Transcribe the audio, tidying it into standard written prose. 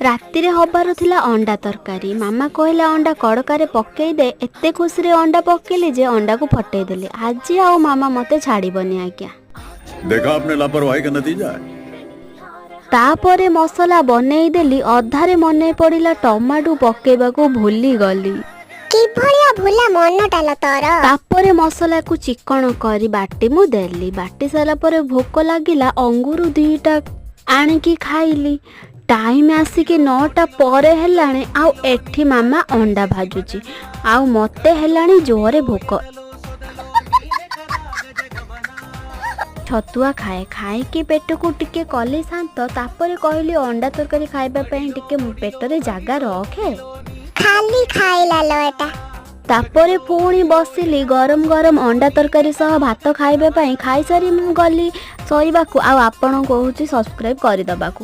ରାତିରେ ହବାର ଥିଲା ଅଣ୍ଡା ତରକାରୀ। ମାମା କହିଲା ଅଣ୍ଡା କଡ଼କାରେ ପକେଇ ଦେ। ଏତେ ଖୁସିରେ ଅଣ୍ଡା ପକେଇଲି ଯେ ଅଣ୍ଡାକୁ ଫଟେଇ ଦେଲି। ଆଜି ଆଉ ମାମା ମୋତେ ଛାଡ଼ିବନି ଆଜ୍ଞା। देखा आपने लापरवाही का नतीजा है। ତାପରେ ମସଲା ବନେଇଦେଲି। ଅଧାରେ ମନେ ପଡ଼ିଲା, ଟମାଟୋ ପକେଇବାକୁ ଭୁଲିଗଲି। କିଭଳିଆ ଭୁଲା ମନଟା ଲୋ ତୋର! ତାପରେ ମସଲାକୁ ଚିକଣ କରି ବାଟି ମୁଁ ଦେଲି। ବାଟି ସାରିଲା ପରେ ଭୋକ ଲାଗିଲା। ଅଙ୍ଗୁର 2ଟା ଆଣିକି ଖାଇଲି। ଟାଇମ୍ ଆସିକି 9ଟା ପରେ ହେଲାଣି ଆଉ ଏଠି ମାମା ଅଣ୍ଡା ଭାଜୁଛି ଆଉ ମୋତେ ହେଲାଣି ଜୋରେ ଭୋକ। ଛତୁଆ ଖାଏ। ଖାଇକି ପେଟକୁ ଟିକେ କଲି ଶାନ୍ତ। ତାପରେ କହିଲି, ଅଣ୍ଡା ତରକାରୀ ଖାଇବା ପାଇଁ ଟିକେ ପେଟରେ ଜାଗା ରଖେ। ଖାଲି ଖାଇଲା ଲୋ ଏଟା। ତାପରେ ପୁଣି ବସିଲି ଗରମ ଗରମ ଅଣ୍ଡା ତରକାରୀ ସହ ଭାତ ଖାଇବା ପାଇଁ। ଖାଇସାରି ମୁଁ ଗଲି ଶୋଇବାକୁ ଆଉ ଆପଣଙ୍କୁ କହୁଛି ସବସ୍କ୍ରାଇବ୍ କରିଦେବାକୁ।